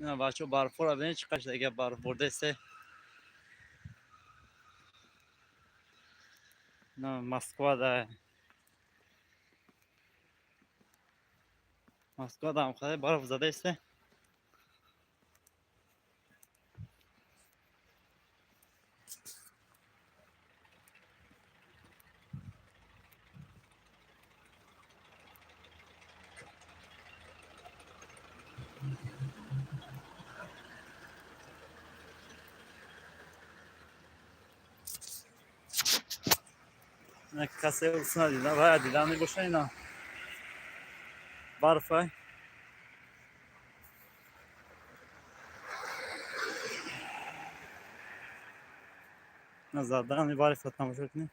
Ина, бачаҳо, барфора бинед, чӣ қадр дига барф бурдааст. На Москвада. Москвада ҳам қадар барф задааст. Касе надида вая дида мебоша, ина барфай. Задани барфа тамошо кунед.